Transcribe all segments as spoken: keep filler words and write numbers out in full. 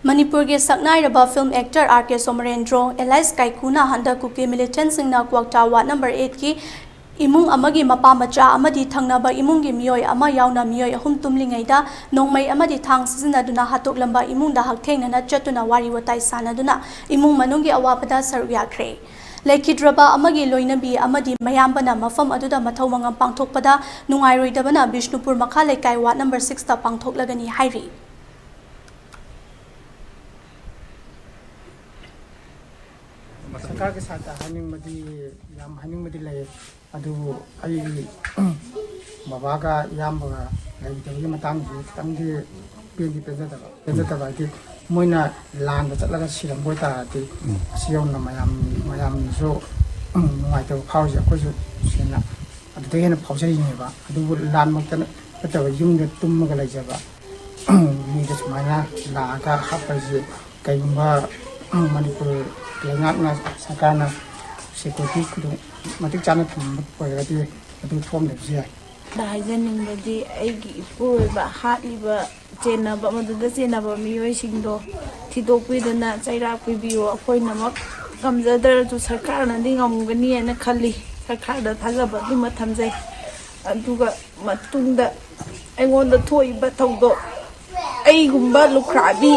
ꯃꯅꯤꯄꯨꯔꯒꯤ ꯁꯛꯅꯥꯏꯔꯕ film actor R ꯀꯦ Somorendro alias ꯀꯥꯏꯀꯨꯅ ꯍꯟꯗꯛ ꯀꯨꯀꯤ ꯃꯤꯂꯤꯇꯦꯟꯠꯁꯤꯡꯅ ꯀ꯭ꯋꯥꯛꯇꯥ ꯋꯥꯔꯗ ꯅꯝꯕꯔ ꯑꯩꯠꯀꯤ ꯏꯃꯨꯡ ꯑꯃꯒꯤ ꯃꯄꯥ ꯃꯆꯥ ꯑꯃꯗꯤ ꯊꯪꯅꯕ ꯏꯃꯨꯡꯒꯤ ꯃꯤꯑꯣꯏ ꯑꯃ ꯌꯥꯎꯅ ꯃꯤꯑꯣꯏ ꯑꯍꯨꯝ ꯇꯨꯝꯂꯤꯉꯩꯗ ꯅꯣꯡꯃꯩ ꯑꯃꯗꯤ ꯊꯥꯡ ꯁꯤꯖꯤꯟꯅꯗꯨꯅ ꯍꯥꯠꯇꯣꯛꯂꯝꯕ ꯏꯃꯨꯡꯗ ꯍꯛꯊꯦꯡꯅꯅ ꯆꯠꯇꯨꯅ ꯋꯥꯔꯤ ꯋꯥꯇꯥꯏ ꯁꯥꯟꯅꯗꯨꯅ ꯏꯃꯨꯡ ꯃꯅꯨꯡꯒꯤ ꯑꯋꯥꯕꯗ ꯁꯔꯨꯛ ꯌꯥꯈ꯭ꯔꯦ꯫ ꯂꯩꯈꯤꯗ꯭ꯔꯕ ꯑꯃꯒꯤ ꯂꯣꯏꯅꯕꯤ ꯑꯃꯗꯤ ꯃꯌꯥꯝꯕꯅ ꯃꯐꯝ ꯑꯗꯨꯗ ꯃꯊꯧ ꯃꯉꯝ ꯄꯥꯡꯊꯣꯛꯄꯗ ꯅꯨꯡꯉꯥꯏꯔꯣꯏꯗꯕꯅ ꯕꯤꯁꯅꯨꯄꯨꯔ ꯃꯈꯥ ꯂꯩꯀꯥꯏ ꯋꯥꯔꯗ ꯅꯝꯕꯔ ꯁꯤꯛꯁꯇ ꯄꯥꯡꯊꯣꯛꯂꯒꯅꯤ ꯍꯥꯏꯔꯤ꯫ ꯁꯔꯀꯥꯔꯒꯤ ꯁꯥꯏꯠꯇ ꯍꯥꯏꯅꯤꯡꯕꯗꯤ, ꯌꯥꯝ ꯍꯥꯏꯅꯤꯡꯕꯗꯤ ꯂꯩ, ꯑꯗꯨꯕꯨ ꯑꯩꯒꯤ ꯕꯕꯥꯒ ꯏꯌꯥꯝꯕꯒ ꯂꯩꯇꯕꯒꯤ ꯃꯇꯥꯡꯁꯤ ꯈꯤꯇꯪꯗꯤ ꯄꯦꯟꯗꯤ ꯄꯦꯟꯖꯗꯕ꯫ ꯄꯦꯟꯖꯗꯕ ꯍꯥꯏꯗꯤ, ꯃꯣꯏꯅ ꯂꯥꯟꯗ ꯆꯠꯂꯒ ꯁꯤꯔꯝꯕ ꯑꯣꯏꯇꯥꯔꯗꯤ, ꯑꯁꯤ ꯌꯧꯅ ꯃꯌꯥꯝ, ꯃꯌꯥꯝꯅꯁꯨ, ꯎꯝ, ꯅꯨꯡꯉꯥꯏꯇꯕ ꯐꯥꯎꯔꯤꯁꯦ ꯑꯩꯈꯣꯏꯁꯨ ꯁꯦꯡꯅ ꯑꯗꯨꯗꯒꯤ ꯍꯦꯟꯅ ꯐꯥꯎꯖꯔꯤꯅꯦꯕ꯫ ꯑꯗꯨꯕꯨ ꯂꯥꯟꯃꯛꯇ ꯅꯠꯇꯕ, ꯌꯨꯝꯗ ꯇꯨꯝꯃꯒ ꯂꯩꯖꯕ ꯃꯤꯗ ꯁꯨꯃꯥꯏꯅ ꯂꯥꯛꯑꯒ ꯍꯥꯠꯄꯁꯤ, ꯀꯩꯒꯨꯝꯕ ꯃꯅꯤꯄꯨꯔ ꯂꯩꯉꯥꯛꯅ, ꯁꯔꯀꯥꯔꯅ ꯁꯦꯀ꯭ꯌꯨꯔꯤꯇꯤ ꯈꯨꯗꯣꯡ ꯃꯇꯤꯛ ꯆꯥꯅ ꯊꯝꯕ ꯑꯣꯏꯔꯒꯗꯤ ꯑꯗꯨ ꯊꯣꯛꯑꯝꯗꯕꯁꯨ ꯌꯥꯏ꯫ ꯑꯗ ꯍꯥꯏꯖꯅꯤꯡꯕꯗꯤ, ꯑꯩꯒꯤ ꯏꯄꯨꯔꯣꯏꯕ ꯍꯥꯠꯂꯤꯕ, ꯆꯦꯟꯅꯕ, ꯃꯗꯨꯗ ꯆꯦꯟꯅꯕ ꯃꯤꯑꯣꯏꯁꯤꯡꯗꯣ ꯊꯤꯗꯣꯛꯄꯤꯗꯨꯅ ꯆꯩꯔꯥꯛ ꯄꯤꯕꯤꯌꯨ꯫ ꯑꯩꯈꯣꯏꯅꯃꯛ ꯉꯝꯖꯗ꯭ꯔꯁꯨ ꯁꯔꯀꯥꯔꯅꯗꯤ ꯉꯝꯒꯅꯤ ꯍꯥꯏꯅ ꯈꯜꯂꯤ꯫ ꯁꯔꯀꯥꯔꯗ ꯊꯥꯖꯕ ꯑꯗꯨꯃ ꯊꯝꯖꯩ꯫ ꯑꯗꯨꯒ ꯃꯇꯨꯡꯗ ꯑꯩꯉꯣꯟꯗ ꯊꯣꯛꯏꯕ ꯊꯧꯗꯣꯛ, ꯑꯩꯒꯨꯝꯕ ꯂꯨꯈ꯭ꯔꯥꯕꯤ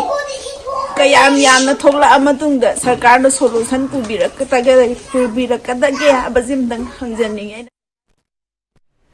ꯀꯌꯥꯝ ꯌꯥꯝꯅ ꯊꯣꯛꯂꯛꯑ ꯃꯇꯨꯡꯗ ꯁꯔꯀꯥꯔꯅ ꯁꯣꯂꯨꯁꯟ ꯄꯨꯕꯤꯔꯛꯀꯗꯒꯦ, ꯄꯨꯕꯤꯔꯛꯀꯗꯒꯦ ꯍꯥꯏꯕꯁꯤꯃꯇꯪ ꯍꯪꯖꯅꯤꯡꯉꯤ꯫